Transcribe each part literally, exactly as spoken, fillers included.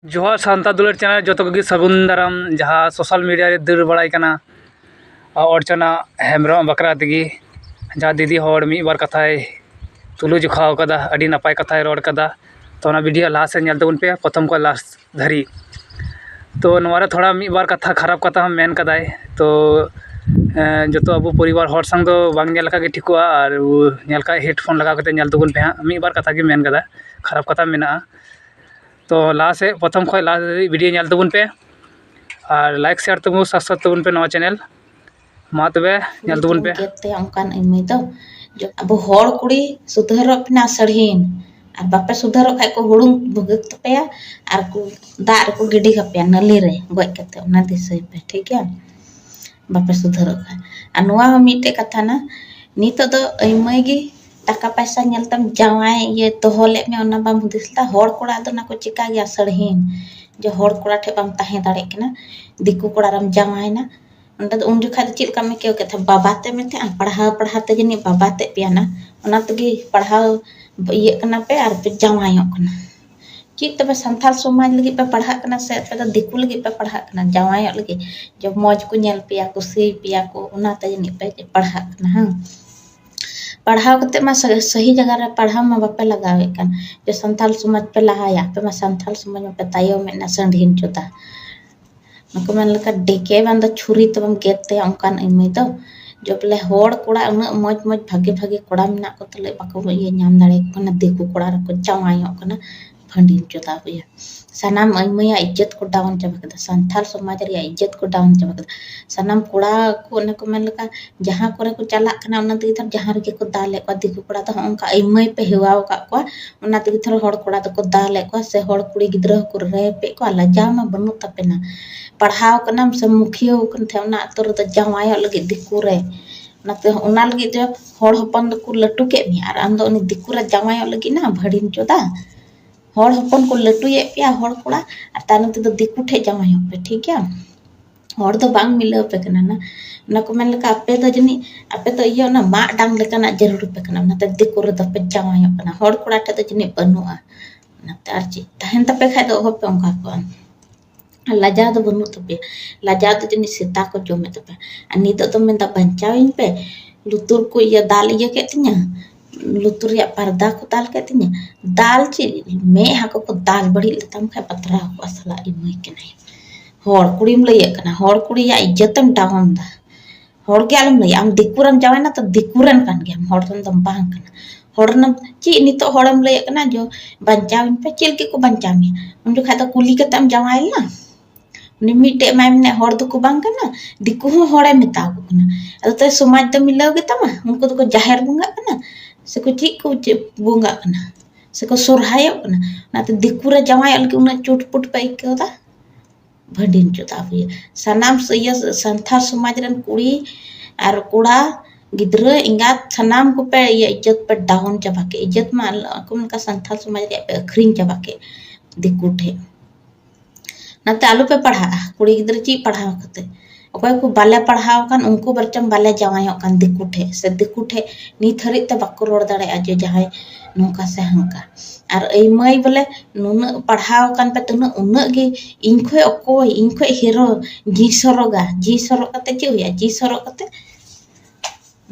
ᱡᱚᱦᱟᱨ ᱥᱟᱱᱛᱟᱲ ᱫᱩᱞᱟᱹᱲ ᱪᱮᱱᱮᱞ ᱡᱚᱛᱚ ᱠᱚᱜᱮ ᱥᱟᱹᱜᱩᱱ ᱫᱟᱨᱟᱢ᱾ ᱡᱟᱦᱟᱸ ᱥᱳᱥᱟᱞ ᱢᱤᱰᱤᱭᱟ ᱨᱮ ᱫᱟᱹᱲ ᱵᱟᱲᱟᱭ ᱠᱟᱱᱟ ᱚᱨᱪᱚᱱᱟ ᱦᱮᱢᱵᱨᱚᱢ ᱵᱟᱠᱷᱨᱟ ᱛᱮᱜᱮ, ᱡᱟᱦᱟᱸ ᱫᱤᱫᱤ ᱦᱚᱲ ᱢᱤᱫ ᱵᱟᱨ ᱠᱟᱛᱷᱟᱭ ᱛᱩᱞᱟᱹ ᱡᱚᱠᱷᱟᱣ ᱠᱟᱫᱟ, ᱟᱹᱰᱤ ᱱᱟᱯᱟᱭ ᱠᱟᱛᱷᱟᱭ ᱨᱚᱲ ᱠᱟᱫᱟ᱾ ᱛᱚ ᱚᱱᱟ ᱵᱷᱤᱰᱤᱭᱳ ᱞᱟᱦᱟ ᱥᱮᱫ ᱧᱮᱞ ᱛᱟᱵᱚᱱ ᱯᱮ ᱯᱨᱚᱛᱷᱚᱢ ᱠᱷᱚᱱ ᱞᱟᱥᱴ ᱫᱷᱟᱹᱨᱤᱡ᱾ ᱛᱚ ᱱᱚᱣᱟ ᱨᱮ ᱛᱷᱚᱲᱟ ᱢᱤᱫ ᱵᱟᱨ ᱠᱟᱛᱷᱟ ᱠᱷᱟᱨᱟᱯ ᱠᱟᱛᱷᱟ ᱦᱚᱸ ᱢᱮᱱ ᱠᱟᱫᱟᱭ᱾ ᱛᱚ ᱡᱚᱛᱚ ᱟᱵᱚ ᱯᱚᱨᱤᱵᱟᱨ ᱦᱚᱲ ᱥᱟᱝ ᱫᱚ ᱵᱟᱝ ᱧᱮᱞ ᱞᱮᱠᱷᱟᱡ ᱜᱮ ᱴᱷᱤᱠᱚᱜᱼᱟ᱾ ᱟᱨ ᱧᱮᱞ ᱠᱷᱟᱡ ᱦᱮᱰᱯᱷᱳᱱ ᱞᱟᱜᱟᱣ ᱠᱟᱛᱮ ᱧᱮᱞ ᱛᱟᱵᱚᱱ ᱯᱮ ᱦᱟᱸᱜ᱾ ᱢᱤᱫ ᱵᱟᱨ ᱠᱟᱛᱷᱟ ᱜᱮ ᱢᱮᱱ ᱠᱟᱫᱟ, ᱠᱷᱟᱨᱟᱯ ᱠᱟᱛᱷᱟ ᱢᱮᱱᱟᱜᱼᱟ᱾ ᱛᱚ ᱞᱟᱦᱟ ᱥᱮᱫ ᱯᱨᱚᱛᱷᱚᱢ ᱠᱷᱚᱱ ᱞᱟᱦᱟ ᱫᱷᱟᱹᱵᱤᱡ ᱵᱷᱤᱰᱤᱭᱳ ᱧᱮᱞ ᱛᱟᱵᱚᱱ ᱯᱮ ᱟᱨ ᱞᱟᱭᱤᱠ ᱥᱮᱭᱟᱨ ᱛᱟᱵᱚᱱ ᱥᱟᱵᱥᱠᱨᱟᱭᱤᱵ ᱛᱟᱵᱚᱱ ᱯᱮ ᱱᱚᱣᱟ ᱪᱮᱱᱮᱞ᱾ ᱢᱟ ᱛᱚᱵᱮ ᱧᱮᱞ ᱛᱟᱵᱚᱱ ᱯᱮ᱾ ᱜᱮᱫ ᱛᱟᱭᱟ ᱚᱱᱠᱟᱱ ᱟᱹᱭᱢᱟᱹᱭ ᱫᱚ᱾ ᱟᱵᱚ ᱦᱚᱲ ᱠᱩᱲᱤ ᱥᱩᱫᱷᱟᱹᱨᱚᱜ ᱯᱮ ᱱᱟ ᱥᱟᱹᱲᱦᱤᱱ, ᱟᱨ ᱵᱟᱯᱮ ᱥᱩᱫᱷᱟᱹᱨᱚᱜ ᱠᱷᱟᱡ ᱠᱚ ᱦᱩᱲᱩᱝ ᱵᱷᱩᱜᱟᱹᱜ ᱛᱟᱯᱮᱭᱟ ᱟᱨ ᱠᱚ ᱫᱟᱜ ᱨᱮᱠᱚ ᱜᱤᱰᱤ ᱠᱟᱯᱮᱭᱟ ᱱᱟᱹᱞᱤ ᱨᱮ ᱜᱚᱡ ᱠᱟᱛᱮ, ᱚᱱᱟ ᱫᱤᱥᱟᱹᱭ ᱯᱮ, ᱴᱷᱤᱠ ᱜᱮᱭᱟ? ᱵᱟᱯᱮ ᱥᱩᱫᱷᱟᱹᱨᱚᱜ ᱠᱷᱟᱡ᱾ ᱟᱨ ᱱᱚᱣᱟ ᱦᱚᱸ ᱢᱤᱫᱴᱮᱡ ᱠᱟᱛᱷᱟ ᱱᱟ, ᱱᱤᱛᱚᱜ ᱫᱚ ᱟᱹᱭᱢᱟᱹᱭ ᱜᱮ ᱴᱟᱠᱟ ᱯᱟᱭᱥᱟ ᱧᱮᱞ ᱛᱮᱢ ᱡᱟᱶᱟᱭ ᱤᱭᱟᱹ ᱫᱚᱦᱚ ᱞᱮᱫ ᱢᱮ, ᱚᱱᱟ ᱵᱟᱢ ᱦᱩᱫᱤᱥ ᱞᱮᱫᱟ᱾ ᱦᱚᱲ ᱠᱚᱲᱟ ᱫᱚ ᱚᱱᱟ ᱠᱚ ᱪᱤᱠᱟ ᱜᱮᱭᱟ ᱥᱟᱹᱲᱦᱤᱱ, ᱡᱮ ᱦᱚᱲ ᱠᱚᱲᱟ ᱴᱷᱮᱡ ᱵᱟᱢ ᱛᱟᱦᱮᱸ ᱫᱟᱲᱮᱭᱟᱜ ᱠᱟᱱᱟ, ᱫᱤᱠᱩ ᱠᱚᱲᱟ ᱨᱮᱢ ᱡᱟᱶᱟᱭᱱᱟ᱾ ᱚᱸᱰᱮ ᱫᱚ ᱩᱱ ᱡᱚᱠᱷᱟᱡ ᱫᱚ ᱪᱮᱫ ᱞᱮᱠᱟᱢ ᱟᱹᱭᱠᱟᱹᱣ ᱠᱮᱫ ᱛᱟᱦᱮᱸᱫ? ᱵᱟᱵᱟ ᱛᱮ ᱢᱮᱱᱛᱮ ᱟᱢ ᱯᱟᱲᱦᱟᱣ ᱯᱟᱲᱦᱟᱣ ᱛᱮ ᱡᱟᱹᱱᱤᱡ ᱵᱟᱵᱟ ᱛᱮ ᱯᱮᱭᱟᱱᱟ, ᱚᱱᱟ ᱛᱮᱜᱮ ᱯᱟᱲᱦᱟᱣ ᱤᱭᱟᱹᱜ ᱠᱟᱱᱟ ᱯᱮ ᱟᱨ ᱯᱮ ᱡᱟᱶᱟᱭᱚᱜ ᱠᱟᱱᱟ᱾ ᱪᱮᱫ ᱛᱚᱵᱮ ᱥᱟᱱᱛᱟᱲ ᱥᱚᱢᱟᱡᱽ ᱞᱟᱹᱜᱤᱫ ᱯᱮ ᱯᱟᱲᱦᱟᱜ ᱠᱟᱱᱟ ᱥᱮ ᱟᱯᱮ ᱫᱚ ᱫᱤᱠᱩ ᱞᱟᱹᱜᱤᱫ ᱯᱮ ᱯᱟᱲᱦᱟᱜ ᱠᱟᱱᱟ? ᱡᱟᱶᱟᱭᱚᱜ ᱞᱟᱹᱜᱤᱫ, ᱡᱮ ᱢᱚᱡᱽ ᱠᱚ ᱧᱮᱞ ᱯᱮᱭᱟ, ᱠᱩᱥᱤ ᱯᱮᱭᱟ ᱠᱚ, ᱚᱱᱟᱛᱮ ᱡᱟᱹᱱᱤᱡ ᱯᱮ ᱯᱟᱲᱦᱟᱜ ᱠᱟᱱᱟ᱾ ᱦᱮᱸ, ᱯᱟᱲᱦᱟᱣ ᱠᱟᱛᱮ ᱢᱟ ᱥᱟᱹ-, ᱥᱟᱹᱦᱤ ᱡᱟᱭᱜᱟ ᱨᱮ ᱯᱟᱲᱦᱟᱣ ᱢᱟ ᱵᱟᱯᱮ ᱞᱟᱜᱟᱣᱮᱫ ᱠᱟᱱ, ᱡᱮ ᱥᱟᱱᱛᱟᱲ ᱥᱚᱢᱟᱡᱽ ᱯᱮ ᱞᱟᱦᱟᱭᱟ, ᱟᱯᱮ ᱢᱟ ᱥᱟᱱᱛᱟᱲ ᱥᱚᱢᱟᱡᱽ ᱢᱟᱯᱮ ᱛᱟᱭᱚᱢᱮᱫ ᱱᱟ ᱥᱟᱺᱰᱷᱤᱱ ᱪᱚᱫᱟ᱾ ᱚᱱᱟ ᱠᱚ ᱢᱮᱱ ᱞᱮᱠᱟ ᱰᱮᱠᱮ ᱵᱟᱝ ᱫᱚ ᱪᱷᱩᱨᱤ ᱛᱮᱵᱟᱢ ᱜᱮᱫ ᱛᱟᱭᱟ ᱚᱱᱠᱟᱱ ᱟᱹᱭᱢᱟᱹᱭ ᱫᱚ᱾ ᱡᱚᱵ ᱞᱮ ᱦᱚᱲ ᱠᱚᱲᱟ ᱩᱱᱟᱹᱜ ᱢᱚᱡᱽ ᱢᱚᱡᱽ ᱵᱷᱟᱜᱮ ᱵᱷᱟᱜᱮ ᱠᱚᱲᱟ ᱢᱮᱱᱟᱜ ᱠᱚ ᱛᱟᱞᱮ ᱵᱟᱠᱚ ᱤᱭᱟᱹ ᱧᱟᱢ ᱫᱟᱲᱮᱭᱟᱠᱚ ᱠᱟᱱᱟ, ᱫᱤᱠᱩ ᱠᱚᱲᱟ ᱨᱮᱠᱚ ᱡᱟᱶᱟᱭᱚᱜ ᱠᱟᱱᱟ᱾ ᱵᱷᱟᱹᱸᱰᱤᱱ ᱪᱚᱫᱟ ᱵᱚᱭᱦᱟ, ᱥᱟᱱᱟᱢ ᱟᱹᱭᱢᱟᱹᱭᱟᱜ ᱤᱡᱽᱡᱚᱛ ᱠᱚ ᱰᱟᱣᱩᱱ ᱪᱟᱵᱟ ᱠᱮᱫᱟ, ᱥᱟᱱᱛᱟᱲ ᱥᱚᱢᱟᱡᱽ ᱨᱮᱭᱟᱜ ᱤᱡᱽᱡᱚᱛ ᱠᱚ ᱰᱟᱣᱩᱱ ᱪᱟᱵᱟ ᱠᱮᱫᱟ᱾ ᱥᱟᱱᱟᱢ ᱠᱚᱲᱟ ᱠᱚ ᱚᱱᱮ ᱠᱚ ᱢᱮᱱ ᱞᱮᱠᱟ ᱡᱟᱦᱟᱸ ᱠᱚᱨᱮ ᱠᱚ ᱪᱟᱞᱟᱜ ᱠᱟᱱᱟ ᱚᱱᱟ ᱛᱮᱜᱮ ᱛᱚ ᱡᱟᱦᱟᱸ ᱨᱮᱜᱮ ᱠᱚ ᱫᱟᱞᱮᱫ ᱠᱚᱣᱟ, ᱫᱤᱠᱩ ᱠᱚᱲᱟ ᱫᱚ ᱦᱚᱸᱜᱼᱚ ᱱᱚᱝᱠᱟ ᱟᱹᱭᱢᱟᱹᱭ ᱯᱮ ᱦᱮᱣᱟᱣ ᱟᱠᱟᱫ ᱠᱚᱣᱟ, ᱚᱱᱟ ᱛᱮᱜᱮ ᱛᱷᱚᱲᱟ ᱦᱚᱲ ᱠᱚᱲᱟ ᱫᱚᱠᱚ ᱫᱟᱞᱮᱫ ᱠᱚᱣᱟ ᱥᱮ ᱦᱚᱲ ᱠᱩᱲᱤ ᱜᱤᱫᱽᱨᱟᱹ ᱦᱚᱸᱠᱚ ᱨᱮᱯᱮᱫ ᱠᱚᱣᱟ᱾ ᱞᱟᱡᱟᱣ ᱢᱟ ᱵᱟᱹᱱᱩᱜ ᱛᱟᱯᱮᱱᱟ, ᱯᱟᱲᱦᱟᱣ ᱠᱟᱱᱟᱢ ᱥᱮ ᱢᱩᱠᱷᱤᱭᱟᱹ ᱠᱟᱱ ᱛᱟᱦᱮᱸ ᱚᱱᱟ ᱟᱛᱳ ᱨᱮᱫᱚ ᱡᱟᱶᱟᱭᱚᱜ ᱞᱟᱹᱜᱤᱫ ᱫᱤᱠᱩ ᱨᱮ, ᱚᱱᱟᱛᱮ ᱚᱱᱟ ᱞᱟᱹᱜᱤᱫ ᱛᱮ ᱦᱚᱲ ᱦᱚᱯᱚᱱ ᱫᱚᱠᱚ ᱞᱟᱹᱴᱩ ᱠᱮᱫ ᱢᱮᱭᱟ ᱟᱨ ᱟᱢ ᱫᱚ ᱩᱱᱤ ᱫᱤᱠᱩ ᱨᱮ ᱡᱟᱶᱟᱭᱚᱜ ᱞᱟᱹᱜᱤᱫ ᱱᱟ ᱵᱷᱟᱹᱲᱤᱱ ᱪᱚᱫᱟ᱾ ᱦᱚᱲ ᱦᱚᱯᱚᱱ ᱠᱚ ᱞᱟᱹᱴᱩᱭᱮᱫ ᱯᱮᱭᱟ ᱦᱚᱲ ᱠᱚᱲᱟ, ᱟᱨ ᱛᱟᱭᱱᱚᱢ ᱛᱮᱫᱚ ᱫᱤᱠᱩ ᱴᱷᱮᱡ ᱡᱟᱶᱟᱭᱚᱜ ᱯᱮ, ᱴᱷᱤᱠ ᱜᱮᱭᱟ? ᱦᱚᱲ ᱫᱚ ᱵᱟᱝ ᱢᱤᱞᱟᱹᱣ ᱯᱮ ᱠᱟᱱᱟ ᱱᱟ᱾ ᱚᱱᱟ ᱠᱚ ᱢᱮᱱ ᱞᱮᱠᱟ ᱟᱯᱮ ᱫᱚ ᱡᱟᱹᱱᱤᱡ, ᱟᱯᱮ ᱫᱚ ᱤᱭᱟᱹ ᱚᱱᱟ ᱢᱟᱜ ᱰᱟᱝ ᱞᱮᱠᱟᱱᱟᱜ ᱡᱟᱹᱨᱩᱲ ᱯᱮ ᱠᱟᱱᱟ, ᱚᱱᱟᱛᱮ ᱫᱤᱠᱩ ᱨᱮᱫᱚ ᱯᱮ ᱡᱟᱶᱟᱭᱚᱜ ᱠᱟᱱᱟ, ᱦᱚᱲ ᱠᱚᱲᱟ ᱴᱷᱮᱡ ᱫᱚ ᱡᱟᱹᱱᱤᱡ ᱵᱟᱹᱱᱩᱜᱼᱟ᱾ ᱚᱱᱟᱛᱮ ᱟᱨ ᱪᱮᱫ ᱛᱟᱦᱮᱱ ᱛᱟᱯᱮ ᱠᱷᱟᱡ ᱫᱚ ᱚᱦᱚ ᱯᱮ ᱚᱱᱠᱟ ᱠᱚᱜᱼᱟ᱾ ᱟᱨ ᱞᱟᱡᱟᱣ ᱫᱚ ᱵᱟᱹᱱᱩᱜ ᱛᱟᱯᱮᱭᱟ᱾ ᱞᱟᱡᱟᱣ ᱫᱚ ᱡᱟᱹᱱᱤᱡ ᱥᱮᱛᱟ ᱠᱚ ᱡᱚᱢᱮᱫ ᱛᱟᱯᱮᱭᱟ᱾ ᱟᱨ ᱱᱤᱛᱚᱜ ᱫᱚ ᱢᱮᱱᱫᱟ, "ᱵᱟᱧᱪᱟᱣᱤᱧ ᱯᱮ, ᱞᱩᱛᱩᱨ ᱠᱚ ᱤᱭᱟᱹ ᱫᱟᱞ ᱤᱭᱟᱹ ᱠᱮᱫ ᱛᱤᱧᱟᱹ, ᱞᱩᱛᱩᱨ ᱨᱮᱭᱟᱜ ᱯᱟᱨᱫᱟ ᱠᱚ ᱫᱟᱞ ᱠᱮᱫ ᱛᱤᱧᱟᱹ, ᱫᱟᱞ ᱪᱮᱫ, ᱢᱮᱫᱦᱟ ᱠᱚᱠᱚ ᱫᱟᱞ ᱵᱟᱹᱲᱤᱡ ᱞᱮᱛᱟᱢ ᱠᱷᱟᱡ ᱵᱟᱛᱨᱟᱣ ᱠᱚᱜᱼᱟ ᱥᱟᱞᱟ ᱤᱢᱟᱹᱭ ᱠᱟᱱᱟᱭ᱾ ᱦᱚᱲ ᱠᱩᱲᱤᱢ ᱞᱟᱹᱭᱟᱜ ᱠᱟᱱᱟ, ᱦᱚᱲ ᱠᱩᱲᱤᱭᱟᱜ ᱤᱡᱽᱡᱚᱛᱮᱢ ᱰᱟᱣᱩᱱ ᱫᱟ᱾ ᱦᱚᱲ ᱜᱮ ᱟᱞᱚᱢ ᱞᱟᱹᱭᱟ, ᱟᱢ ᱫᱤᱠᱩ ᱨᱮᱢ ᱡᱟᱶᱟᱭ ᱮᱱᱟ ᱛᱚ ᱫᱤᱠᱩ ᱨᱮᱱ ᱠᱟᱱ ᱜᱮᱭᱟᱢ, ᱦᱚᱲ ᱨᱮᱱ ᱫᱚᱢ ᱵᱟᱝ ᱠᱟᱱᱟ᱾ ᱦᱚᱲ ᱨᱮᱱ ᱪᱮᱫ ᱱᱤᱛᱚᱜ ᱦᱚᱲᱮᱢ ᱞᱟᱹᱭᱟᱜ ᱠᱟᱱᱟ ᱡᱮ ᱵᱟᱧᱪᱟᱣᱤᱧ ᱯᱮ, ᱪᱮᱫ ᱞᱟᱹᱜᱤᱫ ᱠᱚ ᱵᱟᱧᱪᱟᱣ ᱢᱮᱭᱟ? ᱩᱱ ᱡᱚᱠᱷᱟᱡ ᱫᱚ ᱠᱩᱞᱤ ᱠᱟᱛᱮ ᱮᱢ ᱡᱟᱶᱟᱭ ᱞᱮᱱᱟ? ᱩᱱᱤ ᱢᱤᱫᱴᱮᱡ ᱮᱢᱟᱭ ᱢᱮᱱᱟ, ᱦᱚᱲ ᱫᱚᱠᱚ ᱵᱟᱝ ᱠᱟᱱᱟ, ᱫᱤᱠᱩ ᱦᱚᱸ ᱦᱚᱲᱮ ᱢᱮᱛᱟ ᱠᱚ ᱠᱟᱱᱟ᱾ ᱟᱫᱚ ᱛᱚ ᱥᱚᱢᱟᱡᱽ ᱫᱚ ᱢᱤᱞᱟᱹᱣ ᱜᱮᱛᱟᱢᱟ, ᱩᱱᱠᱩ ᱫᱚᱠᱚ ᱡᱟᱦᱮᱨ ᱵᱚᱸᱜᱟᱜ ᱠᱟᱱᱟ ᱥᱮᱠᱚ ᱪᱮᱫ ᱠᱚ ᱪᱮᱫ ᱵᱚᱸᱜᱟᱜ ᱠᱟᱱᱟ ᱥᱮᱠᱚ ᱥᱚᱨᱦᱟᱭᱚᱜ ᱠᱟᱱᱟ, ᱚᱱᱟᱛᱮ ᱫᱤᱠᱩ ᱨᱮ ᱡᱟᱶᱟᱭᱚᱜ ᱞᱟᱹᱜᱤᱫ ᱩᱱᱟᱹᱜ ᱪᱩᱴᱯᱩᱴ ᱯᱮ ᱟᱹᱭᱠᱟᱹᱣ ᱫᱟ᱾ ᱵᱷᱟᱹᱰᱤᱱ ᱪᱚᱫᱟ ᱦᱩᱭᱩᱜ᱾ ᱥᱟᱱᱟᱢ ᱤᱭᱟᱹ ᱥᱟᱱᱛᱟᱲ ᱥᱚᱢᱟᱡᱽ ᱨᱮᱱ ᱠᱩᱲᱤ ᱟᱨ ᱠᱚᱲᱟ, ᱜᱤᱫᱽᱨᱟᱹ ᱮᱸᱜᱟᱛ, ᱥᱟᱱᱟᱢ ᱠᱚᱯᱮ ᱤᱭᱟᱹ ᱤᱡᱽᱡᱚᱛ ᱯᱮ ᱰᱟᱣᱩᱱ ᱪᱟᱵᱟ ᱠᱮᱫ᱾ ᱤᱡᱽᱡᱚᱛ ᱢᱟ ᱟᱞᱚ-, ᱟᱠᱚ ᱞᱮᱠᱟ ᱥᱟᱱᱛᱟᱲ ᱥᱚᱢᱟᱡᱽ ᱨᱮᱭᱟᱜ ᱯᱮ ᱟᱹᱠᱷᱨᱤᱧ ᱪᱟᱵᱟ ᱠᱮᱫ ᱫᱤᱠᱩ ᱴᱷᱮᱡ᱾ ᱚᱱᱟᱛᱮ ᱟᱞᱚᱯᱮ ᱯᱟᱲᱦᱟᱜᱼᱟ, ᱠᱩᱲᱤ ᱜᱤᱫᱽᱨᱟᱹ ᱪᱮᱫ ᱯᱟᱲᱦᱟᱣ ᱠᱟᱛᱮ? ᱚᱠᱚᱭ ᱠᱚ ᱵᱟᱞᱮ ᱯᱟᱲᱦᱟᱣ ᱟᱠᱟᱱ, ᱩᱱᱠᱩ ᱵᱚᱨᱪᱚᱝ ᱵᱟᱞᱮ ᱡᱟᱶᱟᱭᱚᱜ ᱠᱟᱱ ᱫᱤᱠᱩ ᱴᱷᱮᱡ, ᱥᱮ ᱫᱤᱠᱩ ᱴᱷᱮᱡ ᱱᱤᱛ ᱦᱟᱹᱨᱤᱡ ᱛᱮ ᱵᱟᱠᱚ ᱨᱚᱲ ᱫᱟᱲᱮᱭᱟᱜᱼᱟ ᱡᱮ ᱡᱟᱦᱟᱸᱭ ᱱᱚᱝᱠᱟ ᱥᱮ ᱦᱟᱱᱠᱟ᱾ ᱟᱨ ᱟᱹᱭ ᱢᱟᱹᱭ ᱵᱚᱞᱮ ᱱᱩᱱᱟᱹᱜ ᱯᱟᱲᱦᱟᱣ ᱟᱠᱟᱱ ᱯᱮ, ᱛᱤᱱᱟᱹᱜ ᱩᱱᱟᱹᱜ ᱜᱮ ᱤᱧ ᱠᱷᱚᱡ ᱚᱠᱚᱭ, ᱤᱧ ᱠᱷᱚᱡ ᱦᱤᱨᱳ, ᱡᱤ ᱥᱚᱨᱚᱜᱟ, ᱡᱤ ᱥᱚᱨᱚᱜ ᱠᱟᱛᱮ ᱪᱮᱫ ᱦᱩᱭᱩᱜᱼᱟ? ᱡᱤ ᱥᱚᱨᱚᱜ ᱠᱟᱛᱮ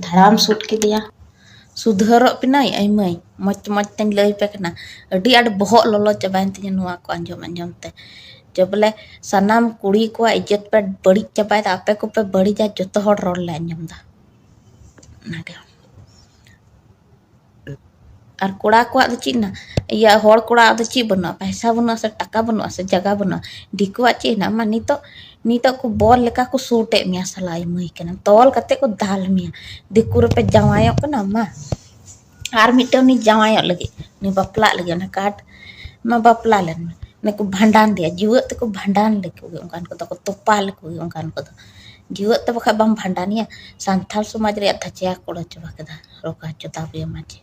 ᱫᱷᱟᱲᱟᱢ ᱥᱩᱴ ᱠᱮᱫᱮᱭᱟ᱾ ᱥᱩᱫᱷᱟᱹᱨᱚᱜ ᱯᱮ ᱱᱟᱭ ᱟᱹᱭ ᱢᱟᱹᱭ, ᱢᱚᱡᱽ ᱢᱚᱡᱽ ᱛᱮᱧ ᱞᱟᱹᱭ ᱯᱮ ᱠᱟᱱᱟ᱾ ᱟᱹᱰᱤ ᱟᱸᱴ ᱵᱚᱦᱚᱜ ᱞᱚᱞᱚ ᱪᱟᱵᱟᱭᱮᱱ ᱛᱤᱧᱟᱹ ᱱᱚᱣᱟ ᱠᱚ ᱟᱸᱡᱚᱢ ᱟᱸᱡᱚᱢ ᱛᱮ᱾ ᱡᱮ ᱵᱚᱞᱮ ᱥᱟᱱᱟᱢ ᱠᱩᱲᱤ ᱠᱚᱣᱟᱜ ᱤᱡᱽᱡᱚᱛ ᱯᱮ ᱵᱟᱹᱲᱤᱡ ᱪᱟᱵᱟᱭᱮᱫᱟ, ᱟᱯᱮ ᱠᱚᱯᱮ ᱵᱟᱹᱲᱤᱡᱟ, ᱡᱚᱛᱚ ᱦᱚᱲ ᱨᱚᱲ ᱞᱮ ᱟᱸᱡᱚᱢ ᱮᱫᱟ᱾ ᱚᱱᱟᱜᱮ᱾ ᱟᱨ ᱠᱚᱲᱟ ᱠᱚᱣᱟᱜ ᱫᱚ ᱪᱮᱫ ᱦᱮᱱᱟᱜ? ᱤᱭᱟᱹ, ᱦᱚᱲ ᱠᱚᱲᱟᱣᱟᱜ ᱫᱚ ᱪᱮᱫ ᱵᱟᱹᱱᱩᱜᱼᱟ? ᱯᱟᱭᱥᱟ ᱵᱟᱹᱱᱩᱜᱼᱟ ᱥᱮ ᱴᱟᱠᱟ ᱵᱟᱹᱱᱩᱜᱼᱟ ᱥᱮ ᱡᱟᱭᱜᱟ ᱵᱟᱹᱱᱩᱜᱼᱟ? ᱫᱤᱠᱩᱣᱟᱜ ᱪᱮᱫ ᱦᱮᱱᱟᱜ? ᱢᱟ ᱱᱤᱛᱚᱜ, ᱱᱤᱛᱚᱜ ᱠᱚ ᱵᱚᱞ ᱞᱮᱠᱟ ᱠᱚ ᱥᱩᱴ ᱮᱫ ᱢᱮᱭᱟ ᱥᱟᱞᱟ ᱤᱢᱟᱹᱭ ᱠᱟᱱᱟ, ᱛᱚᱞ ᱠᱟᱛᱮ ᱠᱚ ᱫᱟᱞ ᱢᱮᱭᱟ᱾ ᱫᱤᱠᱩ ᱨᱮᱯᱮ ᱡᱟᱶᱟᱭᱚᱜ ᱠᱟᱱᱟ, ᱢᱟ ᱟᱨ ᱢᱤᱫᱴᱮᱱ ᱩᱱᱤ ᱡᱟᱶᱟᱭᱚᱜ ᱞᱟᱹᱜᱤᱫ, ᱩᱱᱤ ᱵᱟᱯᱞᱟᱜ ᱞᱟᱹᱜᱤᱫ, ᱚᱱᱟ ᱠᱟᱨᱰ ᱢᱟ ᱵᱟᱯᱞᱟ ᱞᱮᱱ ᱢᱮ, ᱚᱱᱮ ᱠᱚ ᱵᱷᱟᱸᱰᱟᱱ ᱞᱮᱭᱟ, ᱡᱤᱣᱮᱫ ᱛᱮᱠᱚ ᱵᱷᱟᱸᱰᱟᱱ ᱞᱮᱠᱚ ᱜᱮ ᱚᱱᱠᱟᱱ ᱠᱚᱫᱚ, ᱠᱚ ᱛᱚᱯᱟ ᱞᱮᱠᱚ ᱜᱮ ᱚᱱᱠᱟᱱ ᱠᱚᱫᱚ᱾ ᱡᱤᱣᱮᱫ ᱛᱮ ᱵᱟᱠᱷᱟᱡ ᱵᱟᱢ ᱵᱷᱟᱸᱰᱟᱱᱮᱭᱟ᱾ ᱥᱟᱱᱛᱟᱲ ᱥᱚᱢᱟᱡᱽ ᱨᱮᱭᱟᱜ ᱫᱷᱟᱪᱟ ᱠᱚᱲᱟ ᱪᱟᱵᱟ ᱠᱮᱫᱟ ᱨᱚᱜᱟ ᱪᱚᱫᱟ ᱵᱩᱭᱟ ᱢᱟᱹᱡᱷᱤ᱾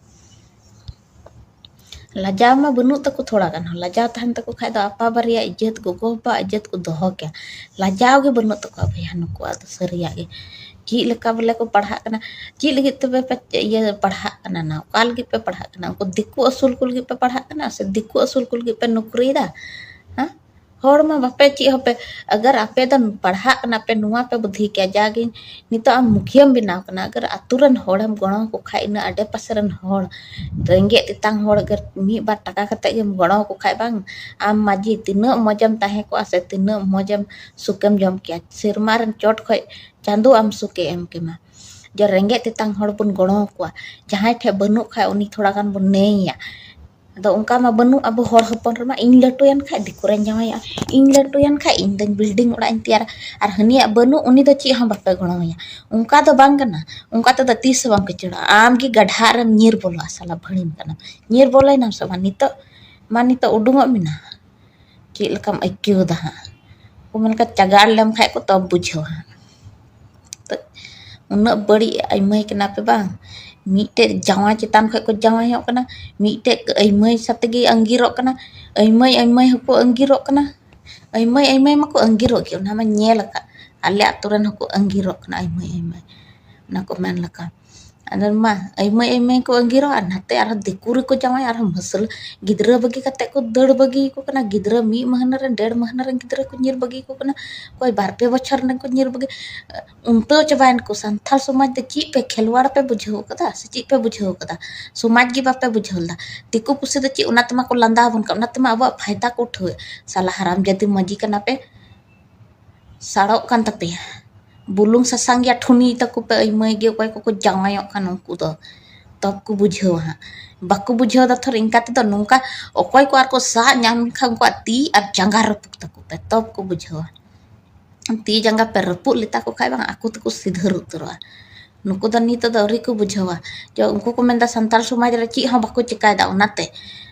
ᱞᱟᱡᱟᱣ ᱢᱟ ᱵᱟᱹᱱᱩᱜ ᱛᱟᱠᱚ ᱛᱷᱚᱲᱟ ᱜᱟᱱ ᱦᱚᱸ᱾ ᱞᱟᱡᱟᱣ ᱛᱟᱦᱮᱱ ᱛᱟᱠᱚ ᱠᱷᱟᱡ ᱫᱚ ᱟᱯᱟ ᱵᱟᱨᱮᱭᱟ ᱤᱡᱽᱡᱚᱛ, ᱜᱚᱜᱚ ᱵᱟᱵᱟ ᱤᱡᱽᱡᱚᱛ ᱠᱚ ᱫᱚᱦᱚ ᱠᱮᱭᱟ᱾ ᱞᱟᱡᱟᱣ ᱜᱮ ᱵᱟᱹᱱᱩᱜ ᱛᱟᱠᱚᱣᱟ ᱵᱚᱭᱦᱟ ᱱᱩᱠᱩᱣᱟᱜ ᱫᱚ ᱥᱟᱹᱨᱤᱭᱟᱜ ᱜᱮ᱾ ᱪᱮᱫ ᱞᱮᱠᱟ ᱵᱚᱞᱮ ᱠᱚ ᱯᱟᱲᱦᱟᱜ ᱠᱟᱱᱟ, ᱪᱮᱫ ᱞᱟᱹᱜᱤᱫ ᱛᱚᱵᱮ ᱯᱮ ᱤᱭᱟᱹ ᱯᱟᱲᱦᱟᱜ ᱠᱟᱱᱟ ᱱᱟ? ᱚᱠᱟ ᱞᱟᱹᱜᱤᱫ ᱯᱮ ᱯᱟᱲᱦᱟᱜ ᱠᱟᱱᱟ? ᱩᱱᱠᱩ ᱫᱤᱠᱩ ᱟᱹᱥᱩᱞ ᱠᱚ ᱞᱟᱹᱜᱤᱫ ᱯᱮ ᱯᱟᱲᱦᱟᱜ ᱠᱟᱱᱟ ᱥᱮ ᱫᱤᱠᱩ ᱟᱹᱥᱩᱞ ᱠᱚ ᱞᱟᱹᱜᱤᱫ ᱯᱮ ᱱᱚᱠᱨᱤᱭᱮᱫᱟ? ᱦᱮᱸ? ᱦᱚᱲ ᱢᱟ ᱵᱟᱯᱮ ᱪᱮᱫ ᱦᱚᱸᱯᱮ, ᱟᱜᱟᱨ ᱟᱯᱮ ᱫᱚ ᱯᱟᱲᱦᱟᱜ ᱠᱟᱱᱟ ᱯᱮ, ᱱᱚᱣᱟ ᱯᱮ ᱵᱩᱫᱽᱫᱷᱤ ᱠᱮᱭᱟ, ᱡᱟᱜᱮ ᱱᱤᱛᱚᱜ ᱟᱢ ᱢᱩᱠᱷᱤᱭᱟᱹᱢ ᱵᱮᱱᱟᱣ ᱠᱟᱱᱟ, ᱟᱜᱟᱨ ᱟᱛᱳ ᱨᱮᱱ ᱦᱚᱲᱮᱢ ᱜᱚᱲᱚ ᱟᱠᱚ ᱠᱷᱟᱡ, ᱤᱱᱟᱹ ᱟᱰᱮ ᱯᱟᱥᱮ ᱨᱮᱱ ᱦᱚᱲ, ᱨᱮᱸᱜᱮᱡ ᱛᱮᱛᱟᱝ ᱦᱚᱲ, ᱟᱜᱟᱨ ᱢᱤᱫ ᱵᱟᱨ ᱴᱟᱠᱟ ᱠᱟᱛᱮ ᱜᱮᱢ ᱜᱚᱲᱚ ᱟᱠᱚ ᱠᱷᱟᱡ, ᱵᱟᱝ, ᱟᱢ ᱢᱟᱹᱡᱷᱤ ᱛᱤᱱᱟᱹᱜ ᱢᱚᱡᱮᱢ ᱛᱟᱦᱮᱸ ᱠᱚᱜᱼᱟ ᱥᱮ ᱛᱤᱱᱟᱹᱜ ᱢᱚᱡᱮᱢ ᱥᱩᱠᱮᱢ ᱡᱚᱢ ᱠᱮᱭᱟ᱾ ᱥᱮᱨᱢᱟ ᱨᱮᱱ ᱪᱚᱴ ᱠᱷᱚᱡ ᱪᱟᱸᱫᱳ ᱟᱢ ᱥᱩᱠᱮ ᱮᱢ ᱠᱮᱢᱟ᱾ ᱡᱮ ᱨᱮᱸᱜᱮᱡ ᱛᱮᱛᱟᱝ ᱦᱚᱲ ᱵᱚᱱ ᱜᱚᱲᱚ ᱟᱠᱚᱣᱟ, ᱡᱟᱦᱟᱸᱭ ᱴᱷᱮᱡ ᱵᱟᱹᱱᱩᱜ ᱠᱷᱟᱡ ᱩᱱᱤ ᱛᱷᱚᱲᱟ ᱜᱟᱱ ᱵᱚᱱ ᱱᱮᱭᱟ᱾ ᱟᱫᱚ ᱚᱱᱠᱟ ᱢᱟ ᱵᱟᱹᱱᱩᱜ ᱟᱵᱚ ᱦᱚᱲ ᱦᱚᱯᱚᱱ ᱨᱮᱢᱟ᱾ ᱤᱧ ᱞᱟᱹᱴᱩᱭᱮᱱ ᱠᱷᱟᱡ ᱫᱤᱠᱩ ᱨᱮᱧ ᱡᱟᱶᱟᱭᱚᱜᱼᱟ, ᱤᱧ ᱞᱟᱹᱴᱩᱭᱮᱱ ᱠᱷᱟᱡ ᱤᱧ ᱫᱚᱧ ᱵᱤᱞᱰᱤᱝ ᱚᱲᱟᱜ ᱤᱧ ᱛᱮᱭᱟᱨᱟ, ᱟᱨ ᱦᱟᱹᱱᱤᱭᱟᱜ ᱵᱟᱹᱱᱩᱜ, ᱩᱱᱤ ᱫᱚ ᱪᱮᱫ ᱦᱚᱸ ᱵᱟᱯᱮ ᱜᱚᱲᱚᱣᱟᱭᱟ᱾ ᱚᱱᱠᱟ ᱫᱚ ᱵᱟᱝ ᱠᱟᱱᱟ, ᱚᱱᱠᱟ ᱛᱮᱫᱚ ᱛᱤᱥ ᱦᱚᱸ ᱵᱟᱢ ᱠᱤᱪᱟᱹᱲᱚᱜᱼᱟ᱾ ᱟᱢ ᱜᱮ ᱜᱟᱰᱷᱟᱜ ᱨᱮᱢ ᱧᱤᱨ ᱵᱚᱞᱚᱜᱼᱟ, ᱥᱟᱞᱟ ᱵᱷᱟᱹᱲᱤᱢ ᱠᱟᱱᱟᱢ, ᱧᱤᱨ ᱵᱚᱞᱚᱭᱮᱱᱟᱢ ᱥᱮ ᱵᱟᱝ? ᱱᱤᱛᱚᱜ ᱢᱟ, ᱱᱤᱛᱚᱜ ᱩᱰᱩᱝᱚᱜ ᱢᱮ ᱱᱟ᱾ ᱪᱮᱫ ᱞᱮᱠᱟᱢ ᱟᱹᱭᱠᱟᱹᱣ ᱮᱫᱟ ᱦᱟᱸᱜ? ᱠᱚ ᱢᱮᱱ ᱞᱮᱠᱟ ᱪᱟᱜᱟᱲ ᱞᱮᱢ ᱠᱷᱟᱡ ᱠᱚ ᱛᱚᱵ ᱵᱩᱡᱷᱟᱹᱣᱟ ᱦᱟᱸᱜ᱾ ᱛᱚ, ᱩᱱᱟᱹᱜ ᱵᱟᱹᱲᱤᱡ ᱟᱹᱭᱢᱟᱹᱭ ᱠᱟᱱᱟ ᱯᱮ ᱵᱟᱝ? ᱢᱤᱫᱴᱮᱡ ᱡᱟᱶᱟᱭ ᱪᱮᱛᱟᱱ ᱠᱷᱚᱡ ᱠᱚ ᱡᱟᱶᱟᱭᱚᱜ ᱠᱟᱱᱟ, ᱢᱤᱫᱴᱮᱡ ᱟᱹᱭᱢᱟᱹᱭ ᱥᱟᱛᱮ ᱜᱮ ᱟᱸᱜᱤᱨᱚᱜ ᱠᱟᱱᱟ, ᱟᱹᱭᱢᱟᱹᱭ ᱟᱹᱭᱢᱟᱹᱭ ᱦᱚᱸᱠᱚ ᱟᱸᱜᱤᱨᱚᱜ ᱠᱟᱱᱟ, ᱟᱹᱭᱢᱟᱹᱭ ᱟᱹᱭᱢᱟᱹᱭ ᱢᱟᱠᱚ ᱟᱸᱜᱤᱨᱚᱜ ᱜᱮ, ᱚᱱᱟ ᱢᱟ ᱧᱮᱞ ᱟᱠᱟᱫ, ᱟᱞᱮ ᱟᱛᱳ ᱨᱮᱱ ᱦᱚᱸᱠᱚ ᱟᱸᱜᱤᱨᱚᱜ ᱠᱟᱱᱟ ᱟᱹᱭᱢᱟᱹᱭ ᱟᱹᱭᱢᱟᱹᱭ, ᱚᱱᱟ ᱠᱚ ᱢᱮᱱ ᱞᱮᱠᱟ᱾ ᱟᱫᱚ ᱢᱟ ᱟᱹᱭᱢᱟᱹᱭ ᱟᱹᱭᱢᱟᱹᱭ ᱠᱚ ᱟᱸᱜᱤᱨᱚᱜᱼᱟ, ᱟᱨ ᱱᱟᱛᱮ ᱟᱨᱦᱚᱸ ᱫᱤᱠᱩ ᱨᱮᱠᱚ ᱡᱟᱶᱟᱭ, ᱟᱨᱦᱚᱸ ᱢᱟᱹᱥᱞᱟᱹ ᱜᱤᱫᱽᱨᱟᱹ ᱵᱟᱹᱜᱤ ᱠᱟᱛᱮ ᱠᱚ ᱫᱟᱹᱲ ᱵᱟᱹᱜᱤ ᱟᱠᱚ ᱠᱟᱱᱟ᱾ ᱜᱤᱫᱽᱨᱟᱹ ᱢᱤᱫ ᱢᱟᱹᱦᱱᱟᱹ ᱨᱮᱱ, ᱰᱮᱲ ᱢᱟᱹᱦᱱᱟᱹ ᱨᱮᱱ ᱜᱤᱫᱽᱨᱟᱹ ᱠᱚ ᱧᱤᱨ ᱵᱟᱹᱜᱤ ᱟᱠᱚ ᱠᱟᱱᱟ, ᱚᱠᱚᱭ ᱵᱟᱨ ᱯᱮ ᱵᱚᱪᱷᱚᱨ ᱨᱮᱱ ᱠᱚ ᱧᱤᱨ ᱵᱟᱹᱜᱤ, ᱩᱱᱛᱟᱹᱣ ᱪᱟᱵᱟᱭᱮᱱ ᱠᱚ᱾ ᱥᱟᱱᱛᱟᱲ ᱥᱚᱢᱟᱡᱽ ᱫᱚ ᱪᱮᱫ ᱯᱮ ᱠᱷᱮᱞᱣᱟᱲ ᱯᱮ ᱵᱩᱡᱷᱟᱹᱣ ᱠᱟᱫᱟ ᱥᱮ ᱪᱮᱫ ᱯᱮ ᱵᱩᱡᱷᱟᱹᱣ ᱠᱟᱫᱟ? ᱥᱚᱢᱟᱡᱽ ᱜᱮ ᱵᱟᱯᱮ ᱵᱩᱡᱷᱟᱹᱣ ᱞᱮᱫᱟ᱾ ᱫᱤᱠᱩ ᱯᱩᱥᱤ ᱫᱚ ᱪᱮᱫ ᱚᱱᱟ ᱛᱮᱢᱟ ᱠᱚ ᱞᱟᱸᱫᱟ ᱟᱵᱚᱱ ᱠᱟᱱᱟ, ᱚᱱᱟ ᱛᱮᱢᱟ ᱟᱵᱚᱣᱟᱜ ᱯᱷᱟᱭᱫᱟ ᱠᱚ ᱩᱴᱷᱟᱹᱣᱮᱫ᱾ ᱥᱟᱞᱟ ᱦᱟᱨᱟᱢ ᱡᱟᱹᱫᱤ ᱢᱟᱹᱡᱷᱤ ᱠᱟᱱᱟ ᱯᱮ, ᱥᱟᱲᱚᱜ ᱠᱟᱱ ᱛᱟᱯᱮᱭᱟ᱾ ᱵᱩᱞᱩᱝ ᱥᱟᱥᱟᱝ ᱜᱮᱭᱟ ᱴᱷᱩᱱᱤ ᱛᱟᱠᱚ ᱯᱮ ᱟᱹᱭᱢᱟᱹᱭ ᱜᱮ, ᱚᱠᱚᱭ ᱠᱚᱠᱚ ᱡᱟᱶᱟᱭᱚᱜ ᱠᱟᱱ ᱩᱱᱠᱩ ᱫᱚ᱾ ᱛᱚᱵ ᱠᱚ ᱵᱩᱡᱷᱟᱹᱣᱟ ᱦᱟᱸᱜ᱾ ᱵᱟᱠᱚ ᱵᱩᱡᱷᱟᱹᱣ ᱫᱟ ᱛᱷᱚᱨ, ᱤᱱᱠᱟ ᱛᱮᱫᱚ ᱱᱚᱝᱠᱟ ᱚᱠᱚᱭ ᱠᱚ ᱟᱨ ᱠᱚ ᱥᱟᱦ ᱧᱟᱢ ᱞᱮᱱᱠᱷᱟᱱ ᱩᱱᱠᱩᱣᱟᱜ ᱛᱤ ᱟᱨ ᱡᱟᱸᱜᱟ ᱨᱟᱹᱯᱩᱫ ᱛᱟᱠᱚ ᱯᱮ, ᱛᱚᱵ ᱠᱚ ᱵᱩᱡᱷᱟᱹᱣᱟ᱾ ᱛᱤ ᱡᱟᱸᱜᱟ ᱯᱮ ᱨᱟᱹᱯᱩᱫ ᱞᱮᱛᱟ ᱠᱚ ᱠᱷᱟᱡ ᱵᱟᱝ, ᱟᱠᱚ ᱛᱮᱠᱚ ᱥᱤᱫᱷᱟᱹᱨ ᱩᱛᱟᱹᱨᱚᱜᱼᱟ᱾ ᱱᱩᱠᱩ ᱫᱚ ᱱᱤᱛᱚᱜ ᱫᱚ ᱟᱹᱣᱨᱤ ᱠᱚ ᱵᱩᱡᱷᱟᱹᱣᱟ᱾ ᱡᱮ ᱩᱱᱠᱩ ᱠᱚ ᱢᱮᱱᱫᱟ ᱥᱟᱱᱛᱟᱲ ᱥᱚᱢᱟᱡᱽ ᱨᱮ ᱪᱮᱫ ᱦᱚᱸ ᱵᱟᱠᱚ ᱪᱤᱠᱟᱭᱮᱫᱟ, ᱚᱱᱟᱛᱮ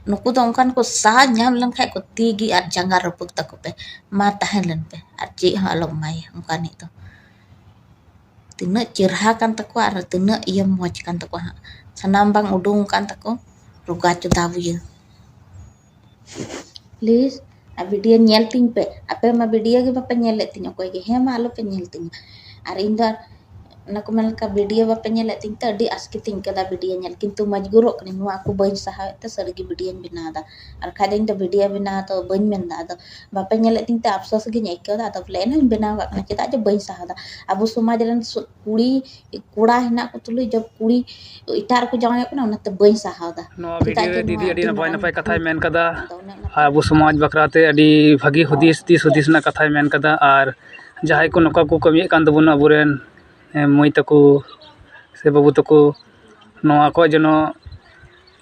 ᱱᱩᱠᱩ ᱫᱚ ᱚᱱᱠᱟᱱ ᱠᱚ ᱥᱟᱦ ᱧᱟᱢ ᱞᱮᱱᱠᱷᱟᱡ ᱠᱚ ᱛᱤ ᱜᱮ ᱟᱨ ᱡᱟᱸᱜᱟ ᱨᱟᱹᱯᱩᱫ ᱛᱟᱠᱚ ᱯᱮ᱾ ᱢᱟ ᱛᱟᱦᱮᱸ ᱞᱮᱱ ᱯᱮ, ᱟᱨ ᱪᱮᱫ ᱦᱚᱸ ᱟᱞᱚᱢ ᱮᱢᱟᱭᱟ ᱚᱱᱠᱟᱱᱤᱡ ᱫᱚ᱾ ᱛᱤᱱᱟᱹᱜ ᱪᱮᱨᱦᱟ ᱠᱟᱱ ᱛᱟᱠᱚᱣᱟ ᱟᱨ ᱛᱤᱱᱟᱹᱜ ᱤᱭᱟᱹ ᱢᱚᱡᱽ ᱠᱟᱱ ᱛᱟᱠᱚᱣᱟ ᱦᱟᱸᱜ, ᱥᱟᱱᱟᱢ ᱵᱟᱝ ᱩᱰᱩᱝ ᱠᱟᱱ ᱛᱟᱠᱚ, ᱨᱚᱜᱟ ᱪᱚᱫᱟ ᱵᱩᱭᱟᱹ᱾ ᱯᱞᱤᱡᱽ, ᱟᱨ ᱵᱷᱤᱰᱤᱭᱳ ᱧᱮᱞ ᱛᱤᱧ ᱯᱮ᱾ ᱟᱯᱮ ᱢᱟ ᱵᱷᱤᱰᱤᱭᱳ ᱜᱮ ᱵᱟᱯᱮ ᱧᱮᱞᱮᱫ ᱛᱤᱧ ᱚᱠᱚᱭ ᱜᱮ᱾ ᱦᱮᱸ, ᱢᱟ ᱟᱞᱚ ᱯᱮ ᱧᱮᱞ ᱛᱤᱧᱟ᱾ ᱟᱨ ᱤᱧ ᱫᱚ ᱚᱱᱟ ᱠᱚ ᱢᱮᱱ ᱞᱮᱠᱟ ᱵᱷᱤᱰᱤᱭᱳ ᱵᱟᱯᱮ ᱧᱮᱞᱮᱫ ᱛᱤᱧ ᱛᱮ ᱟᱹᱰᱤ ᱟᱥᱠᱮᱛᱤᱧ ᱟᱹᱭᱠᱟᱹᱣᱫᱟ ᱵᱷᱤᱰᱤᱭᱳ ᱧᱮᱞ, ᱠᱤᱱᱛᱩ ᱢᱚᱡᱽᱵᱩᱨᱚᱜ ᱠᱟᱹᱱᱟᱹᱧ, ᱱᱚᱣᱟ ᱠᱚ ᱵᱟᱹᱧ ᱥᱟᱦᱟᱣᱮᱫ ᱛᱮ ᱥᱟᱹᱨᱤᱜᱮ ᱵᱷᱤᱰᱤᱭᱳᱧ ᱵᱮᱱᱟᱣᱫᱟ᱾ ᱟᱨ ᱠᱷᱟᱡ ᱫᱚ ᱤᱧ ᱫᱚ ᱵᱷᱤᱰᱤᱭᱳ ᱵᱮᱱᱟᱣ ᱫᱚ ᱵᱟᱹᱧ ᱢᱮᱱᱫᱟ, ᱟᱫᱚ ᱵᱟᱯᱮ ᱧᱮᱞᱮᱫ ᱛᱤᱧ ᱛᱮ ᱟᱯᱥᱳᱥ ᱜᱤᱧ ᱟᱹᱭᱠᱟᱹᱣᱫᱟ᱾ ᱟᱫᱚ ᱵᱚᱞᱮ ᱮᱱᱦᱚᱸᱧ ᱵᱮᱱᱟᱣ ᱠᱟᱜ ᱠᱟᱱᱟ, ᱪᱮᱫᱟᱜ ᱡᱮ ᱵᱟᱹᱧ ᱥᱟᱦᱟᱣᱫᱟ᱾ ᱟᱵᱚ ᱥᱚᱢᱟᱡᱽ ᱨᱮᱱ ᱥᱩ-, ᱠᱩᱲᱤ ᱠᱚᱲᱟ ᱦᱮᱱᱟᱜ ᱠᱚ ᱛᱩᱞᱩᱡ ᱡᱚᱵ ᱠᱩᱲᱤ ᱮᱴᱟᱜ ᱨᱮᱠᱚ ᱡᱟᱶᱟᱭᱚᱜ ᱠᱟᱱᱟ, ᱚᱱᱟᱛᱮ ᱵᱟᱹᱧ ᱥᱟᱦᱟᱣᱫᱟ᱾ ᱱᱚᱣᱟ ᱪᱮᱫᱟᱜ ᱵᱷᱤᱰᱤᱭᱳ ᱡᱮ ᱨᱮ ᱫᱤᱫᱤ ᱱᱚᱣᱟ ᱟᱹᱰᱤ ᱟᱹᱰᱤ ᱱᱟᱯᱟᱭ ᱢᱟᱨᱟᱝ ᱱᱟᱯᱟᱭ ᱠᱟᱛᱷᱟᱭ ᱢᱮᱱ ᱠᱟᱫᱟ᱾ ᱟᱫᱚ ᱚᱱᱮ ᱚᱱᱟᱛᱮ ᱟᱨ ᱟᱵᱚ ᱥᱚᱢᱟᱡᱽ ᱵᱟᱠᱷᱨᱟ ᱛᱮ ᱟᱹᱰᱤ ᱵᱷᱟᱹᱜᱤ ᱦᱩᱫᱤᱥ, ᱫᱤᱥ ᱦᱩᱫᱤᱥ ᱨᱮᱱᱟᱜ ᱠᱟᱛᱷᱟᱭ ᱢᱮᱱ ᱠᱟᱫᱟ᱾ ᱟᱨ ᱡᱟᱦᱟᱸᱭ ᱠᱚ ᱱᱚᱝᱠᱟ ᱠᱚ ᱠᱟᱹᱢᱤᱭᱮᱫ ᱠᱟᱱ ᱛᱟᱵᱚᱱᱟ, ᱟᱵᱚᱨᱮᱱ, ᱮ, ᱢᱟᱹᱭ ᱛᱟᱠᱚ ᱥᱮ ᱵᱟᱹᱵᱩ ᱛᱟᱠᱚ, ᱱᱚᱣᱟ ᱠᱚ ᱡᱮᱱᱚ,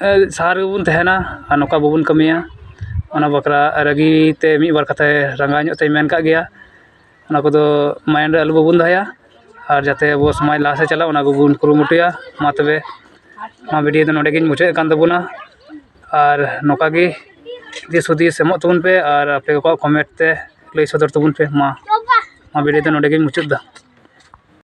ᱮ, ᱥᱟᱦᱟ ᱨᱮᱜᱮ ᱵᱚᱱ ᱛᱟᱦᱮᱱᱟ ᱟᱨ ᱱᱚᱝᱠᱟ ᱵᱟᱵᱚᱱ ᱠᱟᱹᱢᱤᱭᱟ᱾ ᱚᱱᱟ ᱵᱟᱠᱷᱨᱟ ᱨᱟᱹᱜᱤ ᱛᱮ ᱢᱤᱫ ᱵᱟᱨ ᱠᱟᱛᱷᱟᱭ ᱨᱟᱸᱜᱟᱣ ᱧᱚᱜ ᱛᱮᱭ ᱢᱮᱱ ᱠᱟᱜ ᱜᱮᱭᱟ᱾ ᱚᱱᱟ ᱠᱚᱫᱚ ᱢᱟᱭᱤᱱᱰ ᱨᱮ ᱟᱞᱚ ᱵᱟᱵᱚᱱ ᱫᱚᱦᱚᱭᱟ᱾ ᱟᱨ ᱡᱟᱛᱮ ᱟᱵᱚ ᱥᱚᱢᱟᱡᱽ ᱞᱟᱦᱟ ᱥᱮᱫ ᱪᱟᱞᱟᱜ, ᱚᱱᱟ ᱠᱚᱵᱚᱱ ᱠᱩᱨᱩᱢᱩᱴᱩᱭᱟ᱾ ᱢᱟ ᱛᱚᱵᱮ, ᱱᱚᱣᱟ ᱵᱷᱤᱰᱤᱭᱳ ᱫᱚ ᱱᱚᱰᱮ ᱜᱤᱧ ᱢᱩᱪᱟᱹᱫ ᱠᱟᱱ ᱛᱟᱵᱚᱱᱟ᱾ ᱟᱨ ᱱᱚᱝᱠᱟ ᱜᱮ ᱫᱤᱥ ᱦᱩᱫᱤᱥ ᱮᱢᱚᱜ ᱛᱟᱵᱚᱱ ᱯᱮ ᱟᱨ ᱟᱯᱮ ᱠᱚᱣᱟᱜ ᱠᱚᱢᱮᱱᱴ ᱛᱮ ᱞᱟᱹᱭ ᱥᱚᱫᱚᱨ ᱛᱟᱵᱚᱱ ᱯᱮ᱾ ᱢᱟ, ᱱᱚᱣᱟ ᱵᱷᱤᱰᱤᱭᱳ ᱫᱚ ᱱᱚᱰᱮ ᱜᱤᱧ ᱢᱩᱪᱟᱹᱫ ᱮᱫᱟ᱾